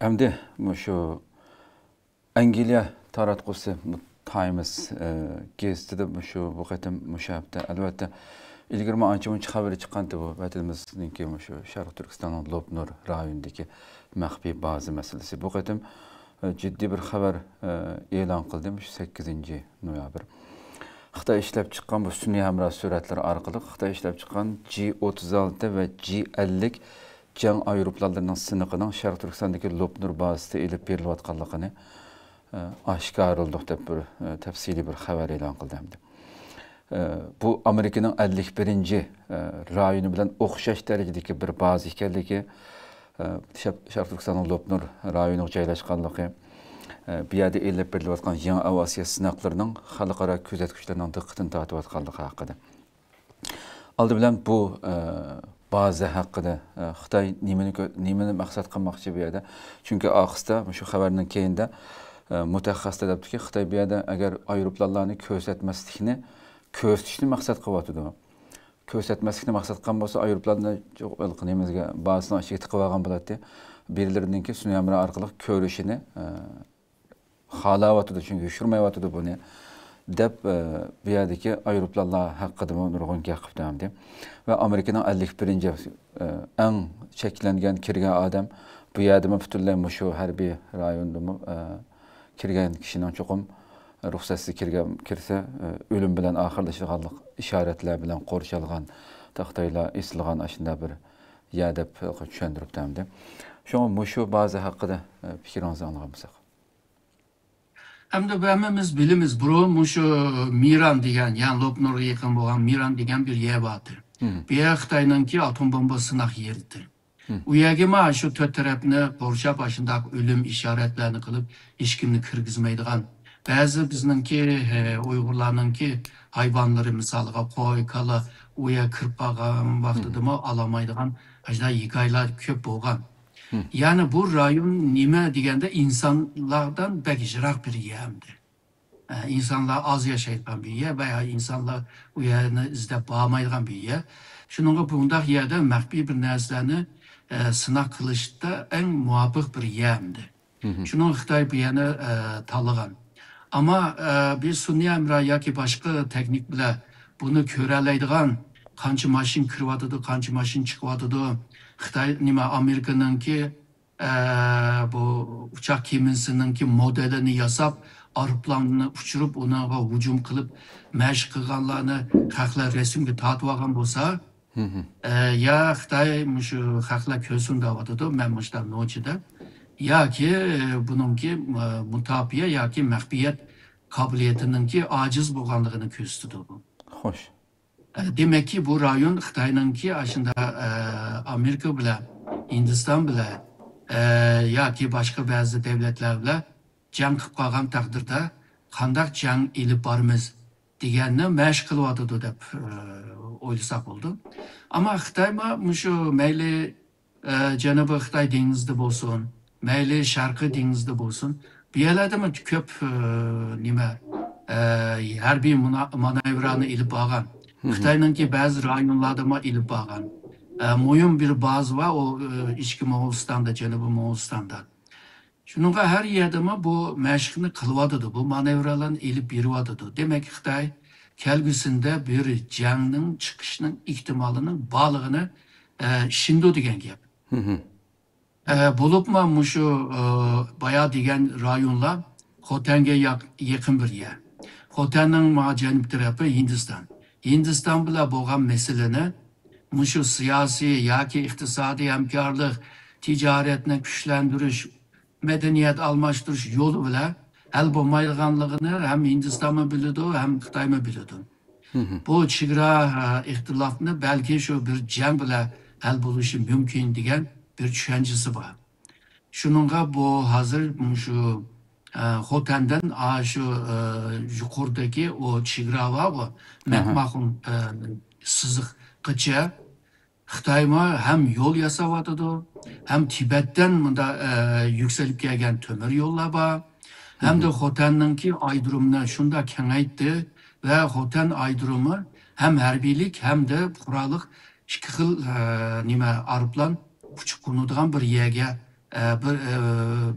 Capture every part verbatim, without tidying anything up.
ئەمدى مۇشۇ ئەنگلىيە تاراتقۇسى تايمس، ئە، گېزىتىدە مۇشۇ بۇ قېتىم مۇشۇ ھەپتە، ئەلۋەتتە، ئىلگىرىمۇ ئانچە مۇنچە خەۋىرى چىققانتى بۇ ۋەتىنىمىزنىڭكى مۇشۇ شەرقىي تۈركىستاننىڭ لوپنۇر رايونىدىكى مەخپىي بازا مەسىلىسى. بۇ قېتىم، ئە، جىددىي بىر خەۋەر، ئە، ئېلان قىلدى مۇشۇ سەككىزىنچى نويابىر. خىتاي ئىشلەپ چىققان بۇ سۈنئىي ھەمراھ سۈرەتلىرى ئارقىلىق خىتاي ئىشلەپ چىققان جى ئوتتۇز ئالتە ۋە جى ئەللىك جەڭ ئايروپىلانلىرىنىڭ سىنىقىنىڭ شەرقىي تۈركىستاندىكى لوپنۇر بازىسىدا ئېلىپ بېرىلىۋاتقانلىقىنى، ئە، ئاشكارىلىدۇق دەپ بىر، ئە، تەپسىلىي بىر خەۋەر ئېلان قىلدى ئەمدى. ئە، بۇ ئامېرىكىنىڭ ئەللىك بىرىنچى، ئە، رايونى بىلەن ئوخشاش دەرىجىدىكى بىر بازا ئىكەنلىكى، ئە، شەپ-، شەرقىي تۈركىستاننىڭ لوپنۇر رايونىغا جايلاشقانلىقى، ئە، بۇ يەردە ئېلىپ بېرىلىۋاتقان يېڭى ئاۋىئاتسىيە سىناقلىرىنىڭ خەلقئارا كۆزەتكۈچىلەرنىڭ دىققىتىنى تارتىۋاتقانلىقى ھەققىدە. ئالدى بىلەن بۇ، ئە، بازا ھەققىدە، ئە، خىتاي نېمىنى كۆ-، نېمىنى مەقسەت قىلماقچى بۇ يەردە؟ چۈنكى ئاخىرسىدا مۇشۇ خەۋەرنىڭ كەينىدە، ئە، مۇتەخەسسىسلەر دەپتۇكى، خىتاي بۇ يەردە ئەگەر ئايروپىلانلارنى كۆرسەتمەسلىكنى، كۆرسىتىشنى مەقسەت قىلىۋاتىدۇ. كۆرسەتمەسلىكنى مەقسەت قىلغان بولسا، ئايروپىلاننى نېمىزگە، بازىسىنىڭ ئىچىگە تىقىۋالغان بولاتتى. بىرلىرىنىڭكى سۈنئىي ھەمراھ ئارقىلىق كۆرۈشىنى، ئە، خالاۋاتىدۇ، چۈنكى يوشۇرمايۋاتىدۇ بۇنى، دەپ، ئە، بۇ يەردىكى ئايروپىلانلار ھەققىدىمۇ نۇرغۇن گەپ قىپتۇ ئەمدى. ۋە ئامېرىكىنىڭ ئەللىك بىرىنچى، ئە، ئەڭ چەكلەنگەن كىرگەن ئادەم، بۇ يەردىمۇ پۈتۈنلەي مۇشۇ ھەربىي رايوندىمۇ، ئە، كىرگەن كىشىنىڭ چوقۇم رۇخسەتسىز كىرگەن، كىرسە، ئە، ئۆلۈم بىلەن ئاخىرلىشىدىغانلىق ئىشارەتلەر بىلەن قورشالغان، تاختايلار ئېسىلغان ئاشۇنداق بىر يەر دەپ چۈشەندۈرۈپتۇ ئەمدى. شۇڭا مۇشۇ بازا ھەققىدە، ئە، پىكرىڭىزنى ئاڭلىغان بولساق. ئەمدى ھەممىمىز بىلىمىز، بۇرۇن مۇشۇ مىران دېگەن، يەنى لوپنۇرغا يېقىن بولغان مىران دېگەن بىر يەر بارتى. بۇ يەر خىتاينىڭكى ئاتوم بومبا سىناق يېرىتى. ئۇ يەرگە ما شۇ تۆت تەرەپنى قورشاپ، ئاشۇنداق ئۆلۈم ئىشارەتلەرنى قىلىپ، ھېچكىمنى كىرگۈزمەيدىغان، بەزى بىزنىڭكى، ئە، ئۇيغۇرلارنىڭكى ھايۋانلىرى، مىسالىغا قوي، كالا، ئۇ يەر كىرىپ قالغان ۋاقتىدىمۇ ئالالمايدىغان ئاشۇنداق ھېكايىلەر كۆپ بولغان. يەنى بۇ رايون نېمە دېگەندە، ئىنسانلاردىن بەك يىراق بىر يەر ئەمدى. ئە، ئىنسانلار ئاز ياشايدىغان بىر يەر ۋە ئىنسانلار ئۇ يەرنى ئىزدەپ بارمايدىغان بىر يەر. شۇنىڭغا بۇنداق يەردە مەخپىي بىر نەرسىلەرنى، ئە، سىناق قىلىشتا ئەڭ مۇۋاپىق بىر يەر ئەمدى. شۇنىڭغا خىتاي بۇ يەرنى، ئە، تاللىغان. ئەمما، ئە، بىز سۈنئىي ھەمراھ ياكى باشقا تېخنىك بىلەن بۇنى كۆرەلەيدىغان، قانچە ماشىنا كىرىۋاتىدۇ، قانچە ماشىنا چىقىۋاتىدۇ، خىتاي، نېمە، ئامېرىكىنىڭكى ئە، بۇ ئۇچاق كېمىسىنىڭكى مودېلىنى ياساپ، ئايروپىلاننى ئۇچۇرۇپ، ئۇنىڭغا ھۇجۇم قىلىپ، مەشىق قىلغانلارنى خەقلەر رەسىمگە تارتىۋالغان بولسا، ئە، يا خىتاي مۇشۇ خەقلەر كۆرسۇن دەۋاتىدۇ، مەن مۇشۇنداق نوچىدا، ياكى، ئە، بۇنىڭكى، ئە، مۇداپىئە ياكى مەخپىيەت قابىلىيىتىنىڭكى ئاجىز بولغانلىقىنى كۆرسىتىدۇ بۇ. خوش. ئە، دېمەككى، بۇ رايون خىتاينىڭكى ئاشۇنداق، ئە، ئامېرىكا بىلەن، ھىندىستان بىلەن، ئە، ياكى باشقا بەزى دۆلەتلەر بىلەن جەڭ قىلىپ قالغان تەقدىردە قانداق جەڭ ئېلىپ بارىمىز دېگەننى مەشىق قىلىۋاتىدۇ دەپ، ئە، ئويلىساق بولىدۇ. ئەمما خىتايمۇ مۇشۇ مەيلى ئە، جەنۇبىي خىتاي دېڭىزىدا بولسۇن، مەيلى شەرقىي دېڭىزدا بولسۇن، بۇ يەرلەردىمۇ كۆپ، ئە، نېمە، ئە، ھەربىي مۇنا-، مانېۋىرلارنى ئېلىپ بارغان. خىتاينىڭكى بەزى رايونلاردىمۇ ئېلىپ بارغان. ئە، مۇھىم بىر بازا بار، ئۇ، ئە، ئىچكى موغۇلىستاندا، جەنۇبىي موغۇلىستاندا. شۇنىڭغا ھەر يەردىمۇ بۇ مەشىقنى قىلىۋاتىدۇ، بۇ مانېۋىرلارنى ئېلىپ بېرىۋاتىدۇ. دېمەك، خىتاي كەلگۈسىدە بىر جەڭنىڭ چىقىشنىڭ ئېھتىمالىنىڭ بارلىقىنى، ئە، ئىشىنىدۇ دېگەن گەپ. ئە، بولۇپمۇ مۇشۇ، ئە، بايا دېگەن رايونلار خوتەنگە ياق-، يېقىن بىر يەر. خوتەننىڭ ماڭا جەنۇب تەرىپى ھىندىستان. ھىندىستان بىلەن بولغان مەسىلىنى مۇشۇ سىياسىي ياكى ئىقتىسادىي ھەمكارلىق، تىجارەتنى كۈچلەندۈرۈش، مەدەنىيەت ئالماشتۇرۇش يولى بىلەن ھەل بولمايدىغانلىقىنى ھەم ھىندىستانمۇ بىلىدۇ، ھەم خىتايمۇ بىلىدۇ. بۇ چېگرا، ئە، ئىختىلاپنى بەلكى شۇ بىر جەڭ بىلەن ھەل بولۇشى مۇمكىن دېگەن بىر چۈشەنچىسى بار. شۇنىڭغا بۇ ھازىر مۇشۇ، ئە، خوتەندىن ئاشۇ، ئە، يۇقىرىدىكى ئۇ چېگرا بارغۇ، مەكماخۇن، ئە، سىزىققىچە خىتايمۇ ھەم يول ياساۋاتىدۇ، ھەم تىبەتتىن مۇندا، ئە، يۈكسىلىپ كەلگەن تۆمۈر يوللار بار، ھەمدە خوتەننىڭكى ئايرودرومىنى شۇنداق كېڭەيتتى ۋە خوتەن ئايرودرومى ھەم ھەربىيلىك، ھەمدە پۇقرالىق ئىككى خىل، ئە، نېمە، ئايروپىلان ئۇچۇپ قونىدىغان بىر يەرگە، ئە، بىر، ئە،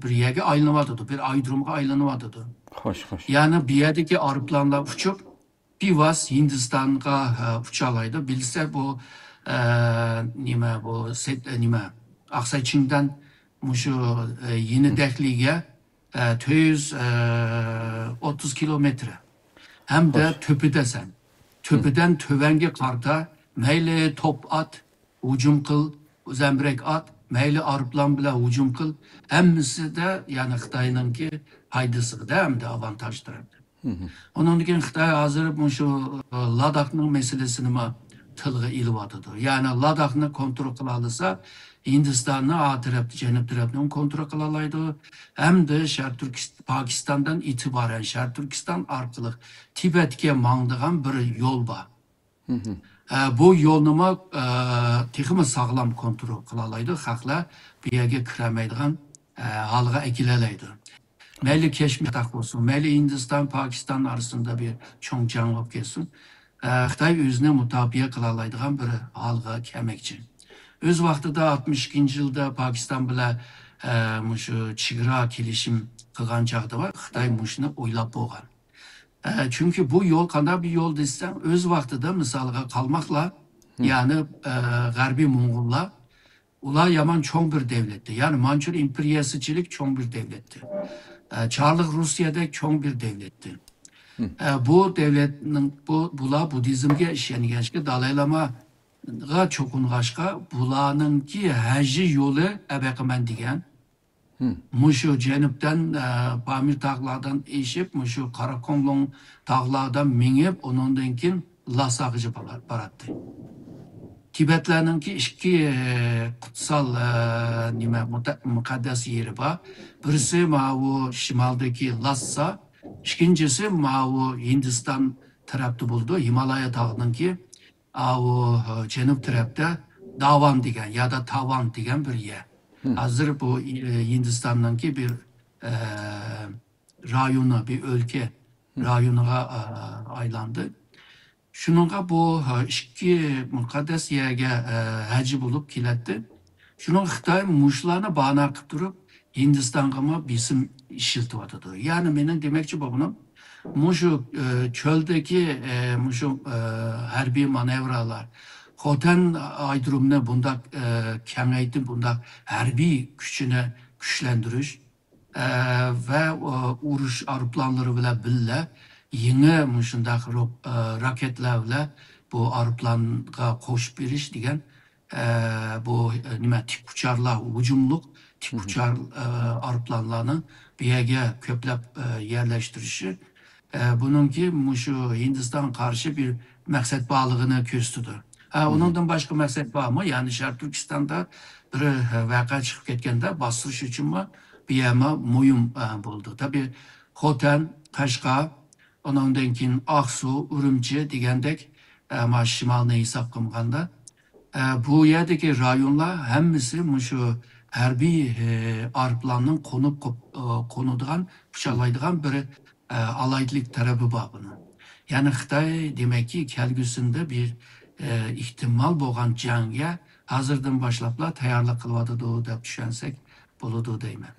بىر يەرگە ئايلىنىۋاتىدۇ، بىر ئايرودرومغا ئايلىنىۋاتىدۇ. خوش، خوش. يەنى بۇ يەردىكى ئايروپىلانلار ئۇچۇپ، بىۋاسىتە ھىندىستانغا، ئە، ئۇچالايدۇ. بىلسە بۇ، ئە، نېمە، بۇ سېت-، ئە، نېمە، ئاقساي چىڭدەن مۇشۇ، ئە، يېنى دەھلىگە، ئە، تۆت يۈز، ئە، ئوتتۇز كىلومېتىر. ھەمدە خوش. تۆپىدە سەن. تۆپىدەن تۆۋەنگە قارىتا مەيلى توپ ئات، ھۇجۇم قىل، زەمبىرەك ئات، مەيلى ئايروپىلان بىلەن ھۇجۇم قىل، ھەممىسىدە، يەنى خىتاينىڭكى پايدىسىغىدە ھەمدە ئاۋانتاژ تەرەپتە. ئۇنىڭدىن كېيىن خىتاي ھازىر مۇشۇ، ئە، لاداخنىڭ مەسىلىسىنىمۇ تىلغا ئېلىۋاتىدۇ. يەنى لاداخنى كونترول قىلالىسا، ھىندىستاننى ئا تەرەپتە، جەنۇب تەرەپنى كونترول قىلالايدۇ. ھەمدە شەرقىي تۈركىس-، پاكىستاندىن ئېتىبارەن شەرقىي تۈركىستان ئارقىلىق تىبەتكە ماڭىدىغان بىر يول بار. ئە، بۇ يولنىمۇ، ئە، تېخىمۇ ساغلام كونترول قىلالايدۇ. خەقلەر بۇ يەرگە كىرەلمەيدىغان، ئە، ھالغا ئەكېلەلەيدۇ. مەيلى كەشمىر تاق بولسۇن، مەيلى ھىندىستان، پاكىستان ئارىسىندا بىر چوڭ جەڭ بولۇپ كەتسۇن، ئە، خىتاي ئۆزىنى مۇداپىئە قىلالايدىغان بىر ھالغا كەلمەكچى. ئۆز ۋاقتىدا ئاتمىش ئىككىنچى يىلدا پاكىستان بىلەن، ئە، مۇشۇ چېگرا كېلىشىم قىلغان چاغدا خىتاي مۇشۇنى ئويلاپ بولغان. ئە، چۈنكى بۇ يول قانداق بىر يول دېسەڭ، ئۆز ۋاقتىدا مىسالغا قالماقلار، يەنى، ئە، غەربىي موڭغۇللار، ئۇلار يامان چوڭ بىر دەۋلەتتى. يەنى مانچۇر ئىمپېرىيەسىچىلىك چوڭ بىر دەۋلەتتى. ئە، چارلىق روسىيەدەك چوڭ بىر دەۋلەتتى. ئە، بۇ دەۋلەتنىڭ، بۇ، بۇلار بۇددىزمگە ئىشەنگەچكە، دالاي لاماغا چوقۇنغاچقا، بۇلارنىڭكى ھەجى يولى ئەبەقىمەن دېگەن. مۇشۇ جەنۇبتىن، ئە، پامىر تاغلاردىن ئېشىپ، مۇشۇ قاراكوڭلۇڭ تاغلاردىن مېڭىپ، ئۇنىڭدىن كېيىن لاساغىچە بارار-، باراتتى. تىبەتلەرنىڭكى ئىككى، ئە، قۇتسال، ئە، نېمە، مۇتە-، مۇقەددەس يېرى بار. بىرسى ماۋۇ شىمالدىكى لاسا، ئىككىنچىسى ماۋۇ ھىندىستان تەرەپتە بولىدۇ، ھىمالايا تاغىنىڭكى ئاۋۇ، جەنۇب تەرەپتە داۋان دېگەن يادا تاۋان دېگەن بىر يەر. ھازىر بۇ، ئى، ھىندىستاننىڭكى بىر، ئە، رايونى، بىر ئۆلكە رايونىغا، ئە، ئايلاندى. شۇنىڭغا بۇ، ئە، ئىككى مۇقەددەس يەرگە، ئە، ھەجى بولۇپ كېلەتتى. شۇنىڭغا خىتاي مۇشۇلارنى بانا قىلىپ تۇرۇپ، ھىندىستانغىمۇ بېسىم ئىشلىتىۋاتىدۇ. يەنى مېنىڭ دېمەكچى بولغىنىم، مۇشۇ، ئە، چۆلدىكى، ئە، مۇشۇ، ئە، ھەربىي مانېۋرالار، خوتەن ئايرودرومىنى بۇنداق، ئە، كېڭەيتىپ، بۇنداق ھەربىي كۈچىنى كۈچلەندۈرۈش، ئە، ۋە، ئۇ، ئۇرۇش ئايروپىلانلىرى بىلەن بىللە يېڭى مۇشۇنداق رو-، ئە، راكېتلار بىلەن بۇ ئايروپىلانغا قوشۇپ بېرىش دېگەن، ئە، بۇ، ئە، نېمە، تىك ئۇچارلار، ھۇجۇملۇق تىك ئۇچار، ئە، ئايروپىلانلارنى بۇ يەرگە كۆپلەپ، ئە، يەرلەشتۈرۈشى، ئە، بۇنىڭكى مۇشۇ ھىندىستانغا قارشى بىر مەقسەت بارلىقىنى كۆرسىتىدۇ. ھە، ئۇنىڭدىن باشقا مەقسەت بارمۇ؟ يەنى شەرقىي تۈركىستاندا بىر، ئە، ۋەقە چىقىپ كەتكەندە باستۇرۇش ئۈچۈنمۇ بۇ يەرمۇ مۇھىم، ئە، بولىدۇ. تەبىئىي، خوتەن، قەشقەر، ئۇنىڭدىن كېيىن ئاقسۇ، ئۈرۈمچى دېگەندەك، ئە، ما شىمالنى ھېساب قىلمىغاندا، ئە، بۇ يەردىكى رايونلار ھەممىسى مۇشۇ ھەربىي، ئە، ئايروپىلاننىڭ قونۇپ، قوپ-، ئە، قونىدىغان، ئۇچالايدىغان بىر، ئە، ئالاھىدىلىك تەرىپى بار بۇنىڭ. يەنى خىتاي، دېمەككى، كەلگۈسىدە بىر، ئە، ئېھتىمال بولغان جەڭگە ھازىردىن باشلاپلا تەييارلىق قىلىۋاتىدۇ دەپ چۈشەنسەك بولىدۇ دەيمەن.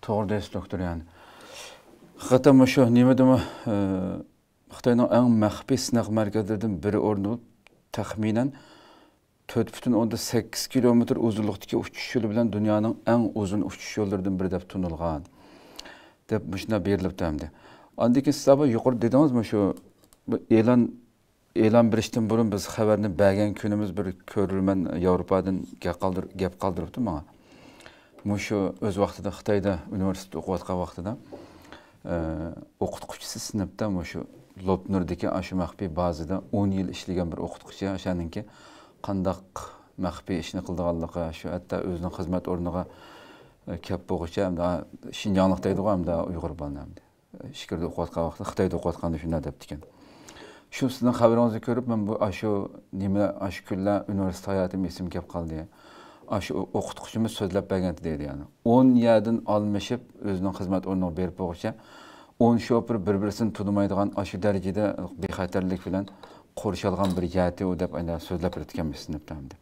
توغرا دەيسىز، دوكتور، يەنى. ھەقىقەتەن مۇشۇ نېمىدىمۇ، ئە، خىتاينىڭ ئەڭ مەخپىي سىناق مەركەزلىرىدىن بىرى ئورنىتىلىپ، تەخمىنەن تۆت پۈتۈن ئوندىن سەككىز كىلومېتىر ئۇزۇنلۇقتىكى ئۇچۇش يولى بىلەن دۇنيانىڭ ئەڭ ئۇزۇن ئۇچۇش يوللىرىدىن بىرى دەپ تونۇلغان، دەپ مۇشۇنداق بېرىلىپتۇ ئەمدى. ئاندىن كېيىن سىز بۇ يۇقىرىدا دېدىڭىز، مۇشۇ بۇ ئېلان، ئېلان بېرىشتىن بۇرۇن بىز خەۋەرنى بەرگەن كۈنىمىز بىر كۆرۈرمەن ياۋروپادىن گەپ قالدۇر-، گەپ قالدۇرۇپتۇ ماڭا. مۇشۇ ئۆز ۋاقتىدا خىتايدا ئۇنىۋېرسىتېتتا ئوقۇۋاتقان ۋاقتىدا، ئە، ئوقۇتقۇچىسى سىنىپتا مۇشۇ لوپنۇردىكى ئاشۇ مەخپىي بازىدا ئون يىل ئىشلىگەن بىر ئوقۇتقۇچى، ئاشۇنىڭكى قانداق مەخپىي ئىشنى قىلىدىغانلىقى، شۇ ھەتتا ئۆزىنىڭ خىزمەت ئورنىغا، ئە، كەپ بولغۇچە، ئەمدى شىنجاڭلىق دەيدىغۇ، ئەمدى ئۇيغۇر بالىنى ئەمدى. ئىچكىرىدە ئوقۇۋاتقان ۋاقتىدا، خىتايدا ئوقۇۋاتقاندا شۇنداق دەپتىكەن. شۇ سىزنىڭ خەۋىرىڭىزنى كۆرۈپ، مەن بۇ ئاشۇ نېمە، ئاشۇ كۈنلەر ئۇنىۋېرسىتېت ھاياتىم ئېسىمگە كەپ قالدى. ئاشۇ ئو-، ئوقۇتقۇچىمىز سۆزلەپ بەرگەنتى دەيدۇ، يەنى. ئون يەردىن ئالمىشىپ، ئۆزىنىڭ خىزمەت ئورنىغا بېرىپ بولغۇچە، ئون شوپۇر بىر-بىرسىنى تونۇمايدىغان ئاشۇ دەرىجىدە بىخەتەرلىك بىلەن قورشالغان بىر يەرتى ئۇ دەپ، ئاينا سۆزلەپ بېرىدىكەنمىش سىنىپتا ئەمدى.